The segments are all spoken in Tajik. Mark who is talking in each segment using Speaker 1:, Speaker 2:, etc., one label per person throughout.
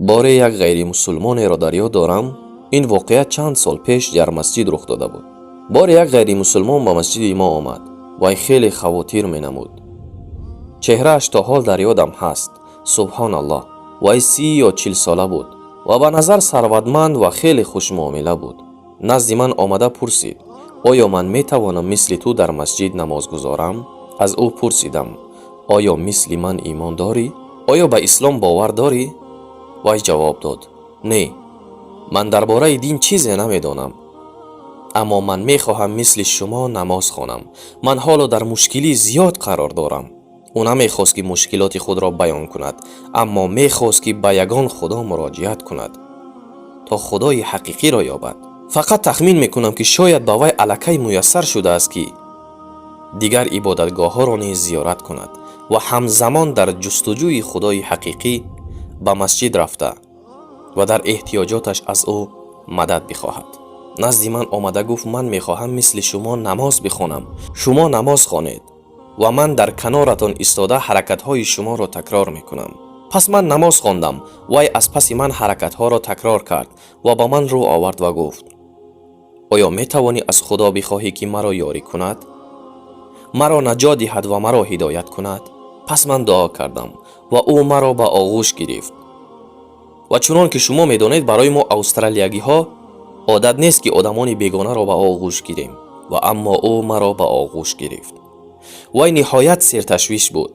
Speaker 1: Боре як ғайримусулмонеро дар ёд дорам. Ин воқеа чанд сол пеш дар масҷид рух дода буд. Боре як ғайримусулмон ба масҷиди мо омад. Вай хеле хавотир менамуд. Чеҳрааш то ҳол дар ёдам ҳаст. Субҳоналлоҳ, вай 30 ё 40 сола буд ва ба назар сарватманд ва хеле хушмуомила буд. Назди ман омада пурсид: «Оё ман метавонам мисли ту дар масҷид намоз гузорам?» Аз ӯ пурсидам: «Оё мисли ман имон дорӣ? Оё ба ислом бовар дорӣ?» Вай ҷавоб дод: «Не, ман дар бораи дин чизе намедонам, аммо ман мехоҳам мисли шумо намоз хонам. Ман ҳоло дар мушкилии зиёд қарор дорам». Ӯ намехост, ки мушкилоти худро баён кунад, аммо мехост, ки ба ягон худо муроҷиат кунад, то худои ҳақиқиро ёбад. Фақат тахмин мекунам, ки шояд ба вай аллакай муяссар шудааст, ки дигар ибодатгоҳҳоро низ зиёрат кунад ва ҳамзамон дар ҷустуҷӯи худои ҳақиқӣ ба масҷид рафта ва дар эҳтиёҷоташ аз ӯ мадад бихоҳад. Назди ман омада гуфт: «Ман мехоҳам мисли шумо намоз бихонам. Шумо намоз хонед ва ман дар каноратон истода ҳаракатҳои шуморо такрор мекунам». Пас ман намоз хондам. Вай аз паси ман ҳаракатҳоро такрор кард ва ба ман рӯ овард ва гуфт: «Оё метавонӣ аз Худо бихоҳӣ, ки маро ёрӣ кунад, маро наҷот диҳад ва маро ҳидоят кунад?» Пас ман дуо кардам ва ӯ маро ба оғӯш гирифт. Ва чунон ки шумо медонед, барои мо австралиягиҳо одат нест, ки одамони бегонаро ба оғӯш гирем, ва аммо ӯ маро ба оғӯш гирифт. Вай ниҳоят серташвиш буд.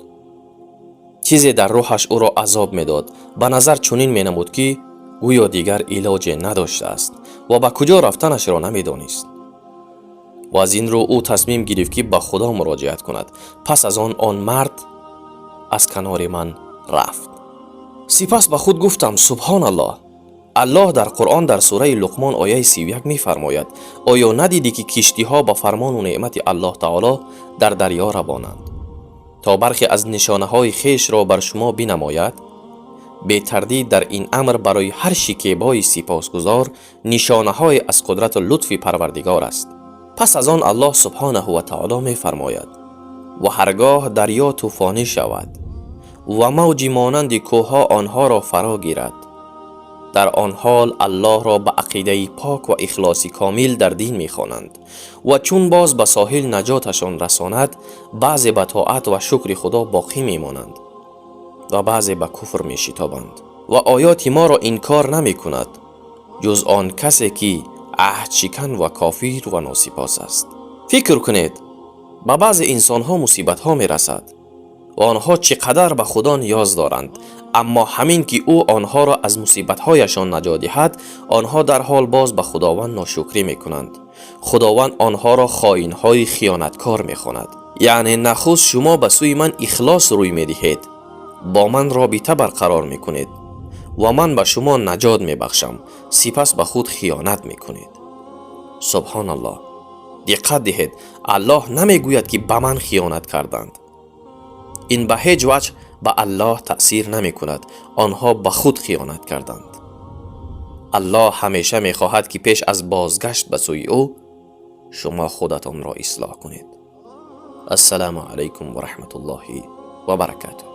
Speaker 1: Чизе дар рӯҳаш ӯро азоб медод. Ба назар чунин менамуд, ки гӯё дигар илоҷе надоштааст ва ба куҷо рафтанашро намедонист. Ва аз ин рӯ ӯ тасмим гирифт, ки ба Худо муроҷиат кунад. Пас аз он он мард аз канори ман рафт. Сипас ба худ гуфтам: «Субҳоналлоҳ, Аллоҳ дар Қуръон дар сураи Луқмон, ояи 31 мефармояд: «Оё надидӣ, ки киштиҳо ба фармону неъмати Аллоҳ таоло дар дарё равонанд, то бархе аз нишонаҳои хешро бар шумо бинамояд? Бетардид, дар ин амр барои ҳар шикебои сипосгузор нишонаҳое аз қудрату лутфи Парвардигор аст». Пас аз он Аллоҳ субҳонаҳу ва таоло мефармояд: «Ва ҳаргоҳ дарё тӯфонӣ шавад ва мавҷи монанди кӯҳҳо онҳоро фаро гирад, дар он ҳол Аллоҳро ба ақидаи пок ва ихлоси комил дар дин мехонанд. Ва чун боз ба соҳил наҷоташон расонад, баъзе ба тоат ва шукри Худо боқӣ мемонанд ва баъзе ба куфр мешитобанд. Ва оёти моро инкор намекунад, ҷуз он касе, ки аҳдшикан ва кофир ва носипос аст». Фикр кунед, ба баъзе инсонҳо мусибатҳо мерасад ва онҳо чӣ қадар ба Худо ниёз доранд, аммо ҳамин ки ӯ онҳоро аз мусибатҳояшон наҷот диҳад, онҳо дарҳол боз ба Худованд ношукрӣ мекунанд. Худованд онҳоро хоинҳои хиёнаткор мехонад. Яъне нахуст шумо ба сӯи ман ихлос рӯй медиҳед, бо ман робита барқарор мекунед ва ман ба шумо наҷот мебахшам, сипас ба худ хиёнат мекунед. Субҳоналлоҳ, диққат диҳед, Аллоҳ намегӯяд, ки ба ман хиёнат карданд. Ин ба ҳеҷ ваҷҳ ба Аллоҳ таъсир намекунад. Онҳо ба худ хиёнат карданд. Аллоҳ ҳамеша мехоҳад, ки пеш аз бозгашт ба сӯи ӯ шумо худатонро ислоҳ кунед. Ассалому алайкум ва раҳматуллоҳи ва баракатуҳ.